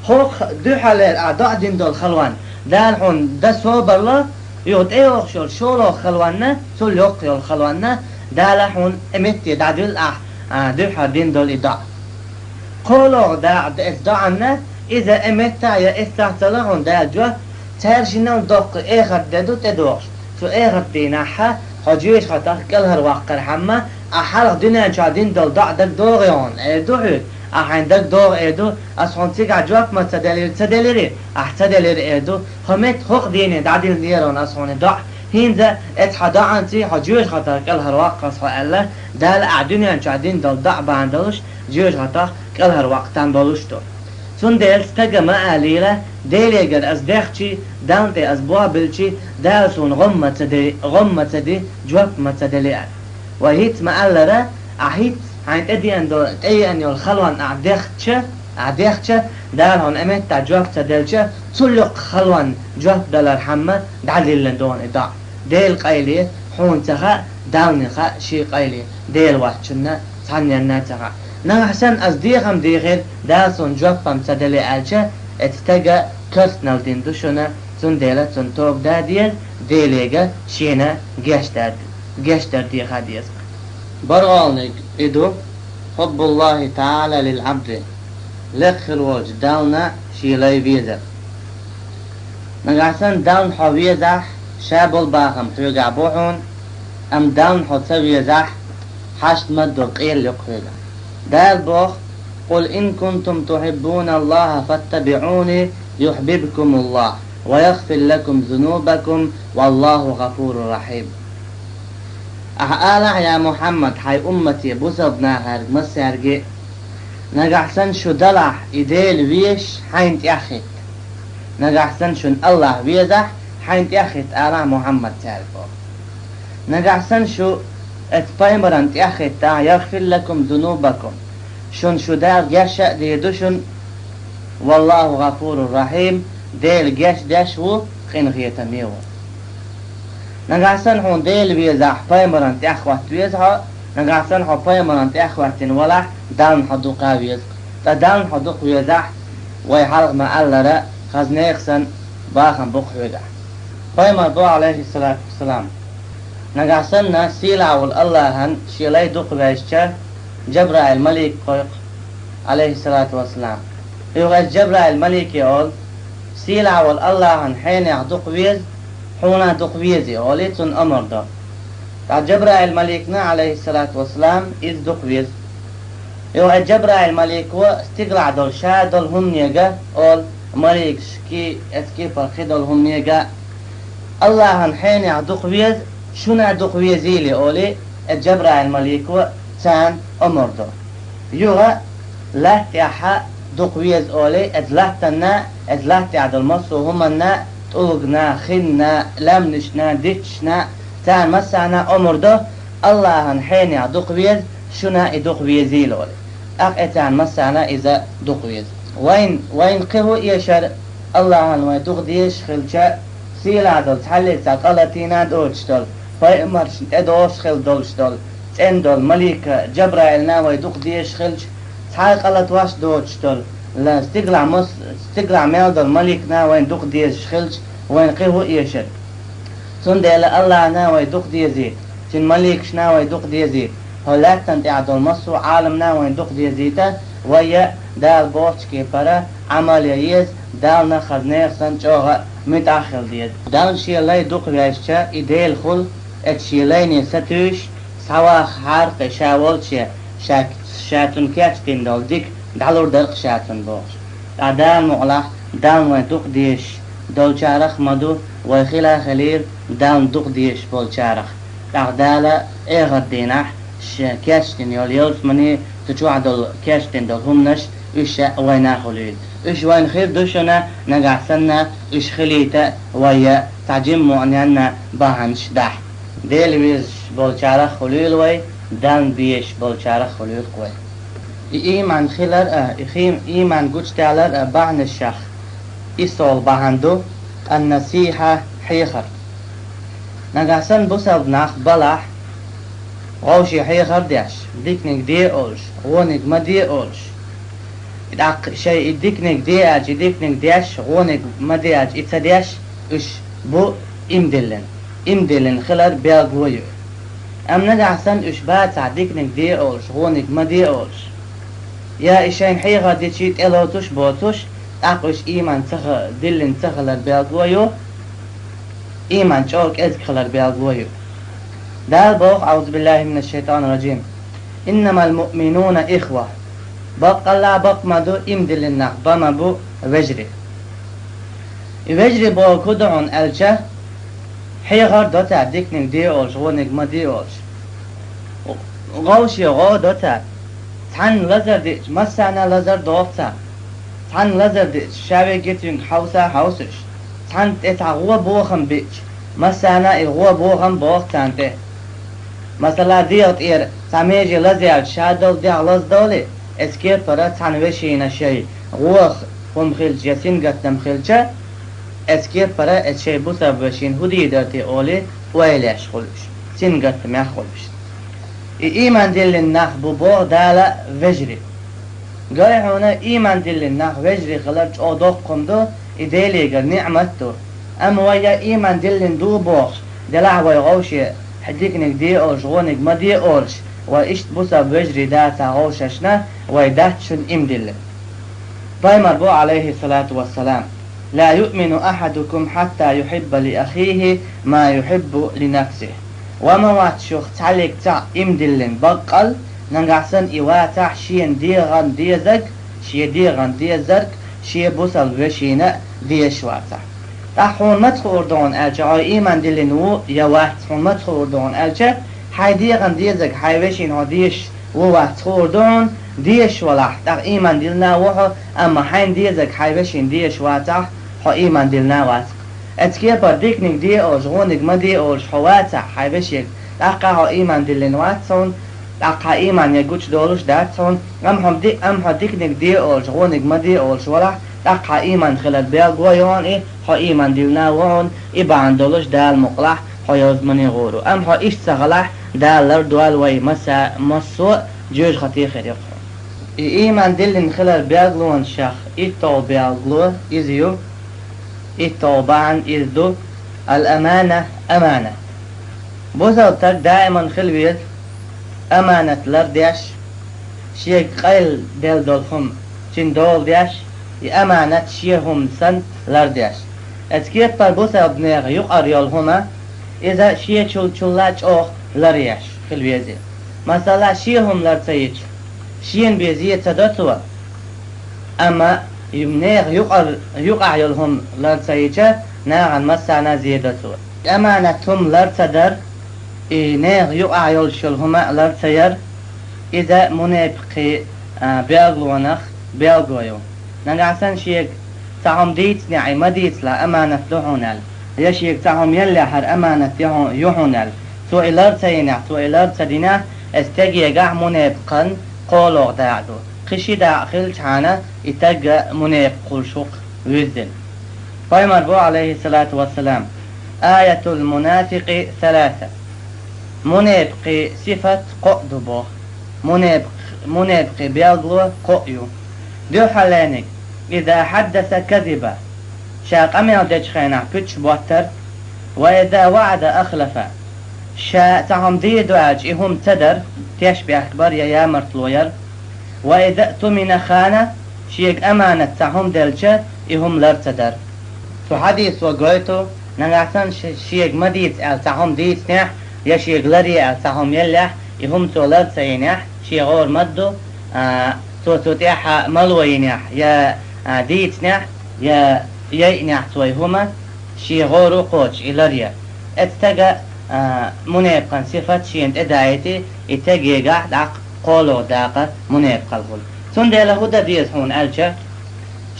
ХӀокху дуьххьарлера ахь доӀа дина долу халонна Дала хьуна дан собар ло, юха тӀейогӀуш йолу шолгӀа халонна, цул йоккха йолу халонна, Дала хьуна и метте дӀадилла ахь, а, дуьххьара дина долу и доӀа. КхоалгӀа дакъа ду оцу доӀанна, иза и меттехь я эццахь ца ло хьуна Дала жоп, цаьршинна доккха эхарт де ду тӀедогӀуш. Цу эхарт дийнахь хьо жоьжахатех кӀелхьарваккхархьама, ахь хьалха дуьнен чохь дина долу доӀа дагадогӀий хьуна, эр ду хьоьга. Ахь хьайна дагадогӀу, эр ду, ас хьуна цигахь жоп ма ца делира, ца делирий? Ахь ца делира, эр ду, хӀокху метта хӀокху дийне дӀадиллинера хьуна ас хьуна и доӀа. ХӀинца оцу хьан доӀанций хьо жоьжахатех кӀелхьарваккха ас хьо аьлла, Дала ахь дуьнен чохь дина долу доӀа бахьана долуш, жоьжахатех кӀелхьарваккха там болуш ду. Цундела стага ма алийла: «Делегара ас дехчий, Далла тӀе ас бобилчий, Дала суна гӀум ма ца де, гӀум ма ца де, жоп ма ца деле», аьлла. Вай хӀинца ма-аллара, ахь хӀинца хьайна тӀедеана долу, тӀееана йолу халонна ахь дехча, ахь дехча, Дала хьуна и меттехь жоп ца делча, цул йоккха халонна жоп далархьама дӀадиллина ду хьуна и доӀа. Делан къайле хьуна ца хаьа, Далла хаьа шен къайле, Дела воцчунна цхьанненна а ца хаьа. Нагахь санна ас дехам дийхира, Дала суна жоп-м ца деле аьлча, оцу стага коьртанал дина ду шуна, цундела цунна тоба дан деза, Делега шена гечдар, гечдар деха деза. БаргӀолниг и ду: «ХӀуббуллахӀи таӀала лил-Ӏабди», лекха хила волчу Дална шен лай везар. Нагахь санна Дална хьо везахь, ша болу бахам хьоьгахь бу хьуна, амма Дална хьо ца везахь, хьашт ма-дду, къелла ю хьоьгахь. Дала боху: «Къул ин кунтум тухьиббуналлахӀа фаттабиӀуни юхьбибкумуллахӀ ва ягъфир лакум зунубакум, валлахӀу гӀафурур рахьим». Ахьа алахь, я Мухьаммад, хьайн уммате, бусалба нахаьрга массаьрга: «Нагахь санна шу далахь, и Дела везаш, хьайна тӀаьхьахӀитта. Нагахь санна шуна АллахӀ везахь, хьайна тӀаьхьахӀитта», алахь Мухьаммад цаьрга боху. «Нагахь санна шу оцу пайхамарна тӀаьхьахӀиттахь, ягъфир лакум зунубакум, шуна шу Дала геч а дийр ду шуна, валлахӀу гӀафурур рахьим, Дела геч деш ву, къинхетаме ву». Нагахь санна хьуна Дела везахь, пайхамарна тӀаьхьахӀотта веза хьо, нагахь санна хьо пайхамарна тӀаьхьахӀоьттина валахь, Дална хьо дукха веза. Ткъа Дална хьо дукха везахь, вай хьалха ма-аллара, хаза нехан санна бахам бу-кх хьоьгахь. Пайхамар боху, Ӏалайхиссалату вассалам: «Нагахь санна сийлахь волу АллахӀан шен лай дукха везча, Джабраил малик кхойкху, Ӏалайхиссалату вассалам. Юха оцу Джабраил малике олу: „Сийлахь волу АллахӀан хьенех дукха веза, хьуна дукха везий“, – олий, цунна омра до. Ткъа Джабраил маликна, Ӏалайхиссалату вассалам, иза дукха веза. Юха оцу Джабраил малико стигалахь долу ша долу хӀуманега олу, маликашкий, оцу кепара кхидолу хӀуманега: „АллахӀан хьенех дукха веза, шуна дукха везийла“, – олий, оцу Джабраил малико царна омра до. Юха латта тӀехь дукха веза олий, оцу латтанна, оцу латта тӀехь долу массо а хӀуманна, тӀулгана, хинна, лаьмнашна, дитташна, царна массарна омра до, АллахӀан хьенех дукха веза, шуна и дукха везийла олий. ТӀаккха оцарна массарна иза дукха веза. Вайн, вайн кхин хӀун эшар, АллахӀан вай дукха дезаш хилча, сийлахь долу цхьаллица къа латийна доцуш долу, пайхамаршна тӀедогӀуш хила долуш долу, цӀена долу малик Джабраилна вай дукха дезаш хилча, цхьа а къа латош доцуш долу, ла-, стигалахь мос-, стигалахь мел долу маликна вайн дукха дезаш хилча, вайн кхин хӀун эшар? Цундела АллахӀна вай дукха дезийта, цуьнан маликашна вай дукха дезийта, хӀокху лаьттан тӀехь долу массо а Ӏаламна вайн дукха дезийта, вай а Дала бохучу кепара Ӏамал ян еза, Дална хаза нехан санна чӀогӀа муьтӀахь хила деза. Дална шен лай дукха везча, и Делахула, оцу шен лайне сатуьйсуш, схьавахахьара кхин ша волче, ша, ша цунна кечдина долу дика дӀалур дара-кх ша цунна бохуш. Ткъа Дала мукъалахь, Дална вай дукха дезаш, долчарах ма ду, вай хила хилийла Далла дукха дезаш болчарах. ТӀаккха Дала эхарт дийнахь ш-, кечдина йолу ялсамани, цу чохь долу кечдина долу хӀуманаш, уьш а вайна хуьлийла. Уьш вайна хир ду шуна, нагахь санна уьш хилийта вай цхьа жимма муъненна бахьанаш дахь. Дела везаш болчарах хуьлийла вай, Далла безаш болчарах хуьлийла вай. И ийман хилар а, и хим-, ийман гучудалар а бахьанашах иссолгӀа бахьана ду ан-насихьа, хьехар. Нагахь санна бусалба нах балахь, вовшийн хьехар деш, диканиг де олуш, вониг ма де олуш. ТӀаккха шайн и диканиг де аьлча, и диканиг деш, вониг ма де аьлча, и ца деш, уьш бу ийман диллина. Ийман диллина хилар белгало ю. Амма нагахь санна уьш бацахь, диканиг де олуш, вониг ма де олуш, я и шайна хьехар дичи тӀелоцуш боцуш, тӀаккха уьш ийман ца ха-, диллина ца хилар белгало ю, ийман чӀогӀа кӀезиг хилар белгало ю. Дала боху, аӀузу биллахӀи минаш-шайтӀанир-ражим: «Иннамал муъминуна ихва». Баккъалла бакъ ма ду, ийман диллина нах ба ма бу вежарий. И вежарий бохург хӀун ду хьуна аьлча, хьехар до цара, диканиг де олуш, вониг ма де олуш. ГӀовше гӀо до цара. Цхьанна лазар деъча, массарна лазар доху цара. Цхьанна лазар деъча, ша вегги цуьнга хьовса а хьовсуш. Цхьанна тӀе цхьа гӀо бохам биъча, массарна и гӀо бохам боху царна тӀе. Масала, дегӀа тӀера цхьа меже лазаьлча, ша долу дегӀ лаздовлий, эцу кепара цхьана вешина шайн гӀо хӀума хилча я сингаттам хилча, эцу кепара эцу шайн бусалба вешина хӀун дийр дара те олий, ойла еш хуьлу уьш, сингаттамехь хуьлу уьш. И ийман диллина нах бу боху Дала вежарий. Гой хьуна, ийман диллина нах вежарий хилар чӀогӀа доккха хӀума ду, и Делегара ниӀмат ду. Амма вай я ийман диллина ду бохуш, делахь вай гӀовше, хьан диканиг де олуш, вониг ма де олуш, вай иштта бусалба вежарий дацахь гӀовшашна, вай дац шуна ийман диллина. Пайхамар бо, алейхиссалату вассалам: «Ла юъмину ахьадукум хьатта юхьибба ли ахихи ма юхьиббу ли нафсихи». Ва ма вац шух цхьаллиг цхьаъ ийман диллина баккъал, нагахь санна и вацахь шена дегӀан дезаг, шен дегӀан дезарг, шен бусалба вешина а дезаш вацахь. ТӀаккха хьуна маца хуур ду хьуна аьлча, хьо ийман диллина ву я вац, хьуна маца хуур ду хьуна аьлча, хьайн дегӀан дезаг, хьайн вешина хьо дезаш ву, вац хуур ду хьуна, дезаш валахь, тӀаккха ийман диллина ву хьо, амма хьайна дезаг, хьайн вешина дезаш вацахь, хьо ийман диллина вац-кх. Эцу кепара диканиг де олуш, вониг ма де олуш хьо вацахь хьайн вешега, тӀаккха хьо ийман диллина вац хьуна, тӀаккха хьан ийман я гучудолуш дац хьуна, амма хьо ди-, амма хьо диканиг де олуш, вониг ма де олуш валахь, тӀаккха хьан ийман хилар белгало ю хьуна и, хьо ийман диллина ву хьуна, и бахьана долуш Дала мукъалахь хьо ялсамане гӀур ву. Амма хьо иштта ца хилахь, Дала лардойла вай масса-, массо а жоьжахате хир ю-кх хьуна. И ийман диллина хилар белгалонашах итталгӀа белгало иза ю, итталгӀа бахьана иза ду: ал-амана, аманат. Бусалба стаг даиман хила веза аманат лардеш, шега къайладелла долу хӀума цуьнан дола деш, и аманат шен хӀума санна лардеш. Эцу кепара бусалба нехан юкъара йолу хӀума, иза шен чул-чулла чӀогӀа ларъеш хила веза. Масала, шен хӀума лар ца йича, шена бен зе ца до цо, амма и нехан юкъара, юкъахь йолу хӀума лар ца йича, нахана массарна а зе до цо. Аманат хӀума лар ца дар, и нехан юкъахь йолуш йолу хӀума а лар ца яр, иза мунепикъийн, а, белгалонах белгало ю. Нагахь санна шега цхьа хӀума дийцинехь, и ма дийцалахь, аманат ду хьуна аьлла, я шега цхьа хӀума еллехь, хӀара аманат ю хьу-, ю хьуна аьлла, цо и лар ца йинехь, цо и лар ца динехь, эцу стегегахь мунепикъан кхоалгӀа дакъа ду. Кхин ши дакъа хилчхьана, и стаг а мунепикъ хуьлуш ву-кх вуьззина. Пайхамар бо, алейхиссалату вассалам: «Аятул мунафикъи саласа». Мунепикъийн сифат кхоъ ду боху. Мунепикъ-, мунепикъийн белгало кхоъ ю. Дуьххьарлерниг: «Иза хьаддаса казиба». Ша къамел дечу хенахь пуьташ боттар. «Ва иза ваъада ахлафа». Ша цхьа хӀума дийр ду аьлча, и хӀума ца дар, теш бехк бар я ямартло яр. «Ва иза тумина хана», шега аманат цхьа хӀума делча, и хӀума лар ца дар. Цу хьадисо гойту, нагахь санна ше-, шега ма дийца аьлла цхьа хӀума дийцинехь, я шега лар е аьлла цхьа хӀума еллехь, и хӀума цо лар ца йинехь, шен гӀора ма ду, а, цо цу тӀехь мало йинехь, я, а, дийцинехь, я яйъинехь цо и хӀума, шен гӀора кхочуш и ларъяр. Эцу стага, а, мунепикъан сифат шена тӀедаийти, и стагегахь дӀаккха кхоалгӀа дакъа мунепикъалла хуьлу. Цундела хӀун дан деза хьуна аьлча,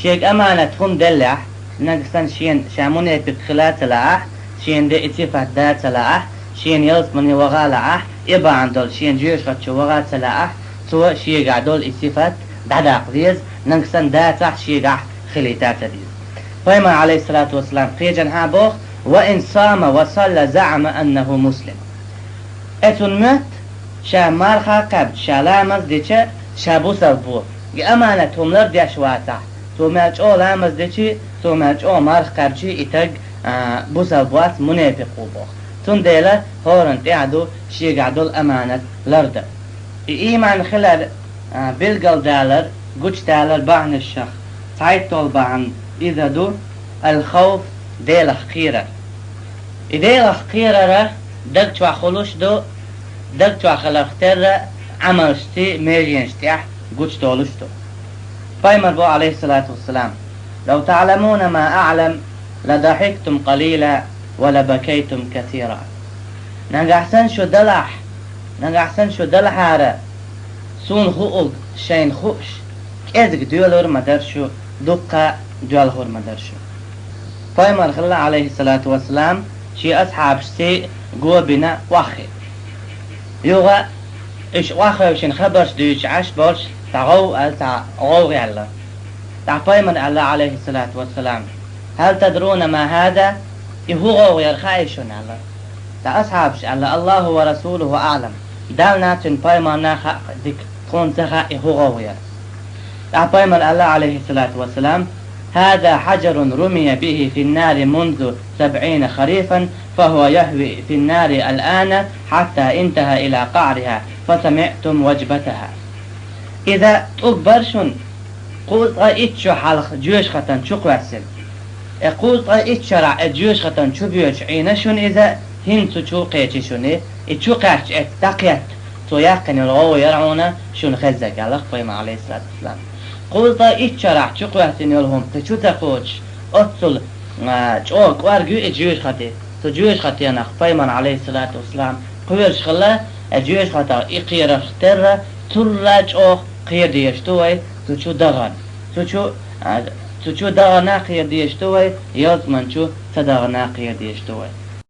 шега аманат хӀума деллехь, нагахь санна шена ша мунепикъ хила а ца лаахь, шена де и сифат да а ца лаахь, шена ялсамане ваха а лаахь, и бахьана долу шена жоьжахати чу ваха а ца лаахь, цо шегахь долу и сифат дӀадаккха деза, нагахь санна дацахь шегахь хилийта а ца деза. Пайхамар, алейхиссалату вассалам, кхечанхьа боху: «Ва ин сама ва салла заъама аннаху муслим». Эцунна моьтту, ша марха кхаьбча, ша ламаз дича, ша бусалба ву. И аманат хӀума лардеш вацахь, цо мел чӀогӀа ламаз дичи, цо мел чӀогӀа марха кхаьбчи, и стаг, а, бусалба вац, мунепикъ ву боху. Цундела хӀоранна тӀехь ду шегахь долу аманат лардан. И ийман хилар, а, билгалдалар, гучудалар бахьанашах цхьайтталгӀа бахьана иза ду: алхауф, Делах кхерар. И Делах кхерар даг чохь хуьлуш ду, даг чохь хиларх терра, Ӏамалшций, меженаш тӀехь гучудолуш ду. Пайхамар боху, алейхиссалату вассалам: «Лав таъламуна ма аълам, ла дахиктум къалила, ва ла бакайтум касира». Нагахь санна шу далахь, нагахь санна шу далахьара, суна хуург шайна хууш, кӀезиг доьлур ма дара шу, дуккха доьлхур ма дара шу. Пайхамар хилла, алейхиссалату вассалам, шен асхьабашций го бина охьахиъна. Юха уьш охьахевшина хабарш дуьйцуш Ӏаш болуш, цхьа гӀов аьлла, цхьа гӀовгӀа яьлла. ТӀаккха Пайхамар аьлла, алейхиссалату вассалам: «Хьал тадруна ма хьаза?» И хӀун гӀовгӀа яра хаьий шуна аьлла. Цхьа асхьабаш аьлла: «Аллаху ва расулуху аълам». Далла а, цуьнан пайхамарна а хаьа дика, тхуна ца хаьа и хӀун гӀовгӀа яра. ТӀаккха Пайхамар аьлла, алейхиссалату вассалам: «Хьаза хьаджарун румия бихи финнари мунзу сабъина харифан, фахуа яхви финнари алъана, хьатта интахьа ила къаъриха, фасамиътум ваджбатаха». Иза тӀулг бара шуна, кхузткъа итт шо хьалха жоьжахатан чу кхоьссина. Э, кхузткъа итт шарахь э жоьжахатан чу боьдуш Ӏийна шуна иза, хӀинца цу чу кхечи шуна, и чу кхаьчча эццахь дӀакхетта, цо яьккхина йолу гӀовгӀа яра хьуна шуна хезнарг, аьлла Пайхамар, алейхиссалату вассалам. Кхузткъа итт шарахь чу кхоьссина йолу хӀума кхин чу ца кхочуш, оццул, а, чӀогӀа кӀорга ю и жоьжахати. Цу жоьжахатенах Пайхамар, алейхиссалату вассалам, кхоьруш хилла, э, жоьжахатах и кхерарх терра, цул а чӀогӀа кхера дезаш ду вай цу чу дахана. Цу чу, а, цу чу дахана кхера дезаш ду вай, ялсамани чу ца дахана кхера дезаш ду вай.